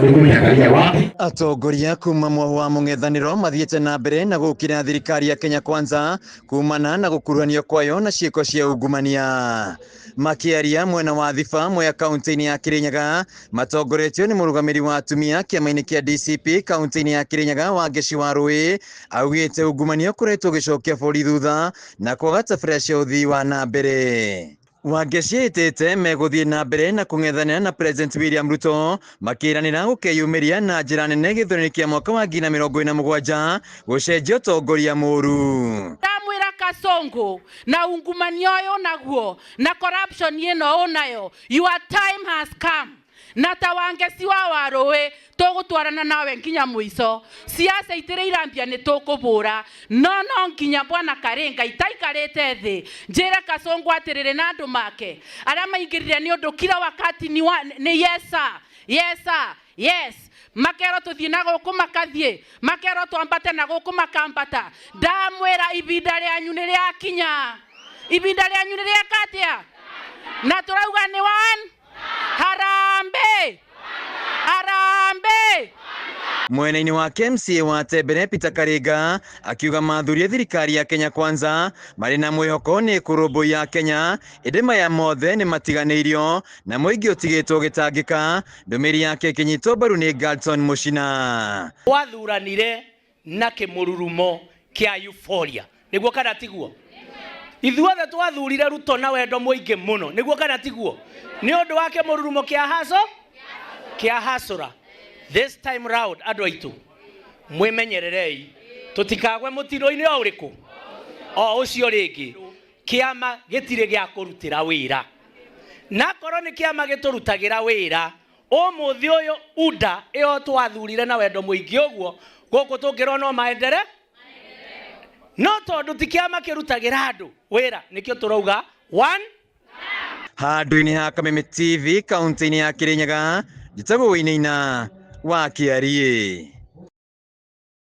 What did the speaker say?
Nĩkũmenya wapi. Atongoria kuma mwahũ wa mũng'ethanĩro mathiĩte na mbere na gũkĩra thirikari ya Kenya Kwanza kumana na gũkuruhanio kwayo na ciĩko cia ungumania. Makĩaria mwena wa Thiba Mwea kaunti-inĩ ya Kirinyaga matongoretio nĩ mũrũgamĩrĩri wa atumia kĩama-inĩ kĩa DCP kaunti-inĩ ya Kirinyaga Wangeci Warũĩ augĩte ungumania ũkoretwo ũgĩcokia bũrũri thutha na kwaga tabarĩra cia ũthii wa na mbere. Wangeci ĩtĩte megũthiĩ na mbere na kũng'ethanĩra na President William Ruto makĩranĩra gũkeyumĩria na njĩra nene gĩthurano kĩa mwaka wa 2027 gũcenjia ũtongoria mũru. Ndamwĩra Kasongo na ungumania ũyũ naguo na corruption ĩno ũnayo, your time has come. Na ta Wangeci wa Warũĩ tũgũtwarana nawe nginya mũico. Siasa itirĩ irambia nĩ tũkũbũra, no no nginya bwana Karinga itaikarĩte thĩ njĩre Kasongo atĩrĩrĩ na andũ make arĩa maingĩrire nĩ ũndũ kila wakati ni, wa, ni yes sir, yes sir, yes makerwo tuthiĩ na gũkũ makathiĩ, makerwo twambate na gũkũ makambata. Ndamwĩra ibinda rĩanyu nĩ rĩakinya, ibinda rĩanyu nĩ rĩeka atĩa? Na tũrauga nĩ one Harambee! Harambee! Mwena-inĩ wake MCA wa Tembere Peter Karinga akiuga mathurie thirikari ya Kenya Kwanza marĩ na mwĩhoko nĩ kũrũmbũiya Kenya ĩndĩ maya mothe nĩ matiganĩirio na mũingĩ ũtigĩtwo ũgĩtangĩka. Ndũmĩrĩri yake ĩkĩnyitwo mbaru nĩ Galton Mũcina. Twathuranire na kĩmũrurumo kĩa euphoria, nĩguo kana tiguo? Ithuothe twathurire Ruto na wendo mũingĩ mũno, nĩguo kana tiguo? Nĩ ũndũ wa kĩmũrurumo kĩa haso kĩa hasũra. This time round andũ aitũ mwĩmenyererei tũtikagwe mũtino-inĩ o ũrĩkũ o ũcio rĩngĩ. Kĩama gĩtirĩ gĩa kũrutĩra wĩra, na korwo nĩ kĩama gĩtũrutagĩra wĩra ũmũthĩ ũyũ UDA ĩyo twathurire na wendo mũingĩ ũguo gũkũ tũngĩrwo no maendere, no tondũ ti kĩama kĩrutagĩra andũ wĩra nĩkĩo tũrauga one. Handũ-inĩ ha Kameme TV kaunti-inĩ ya Kirinyaga, njĩtagwo Wainaina wa Kĩariĩ.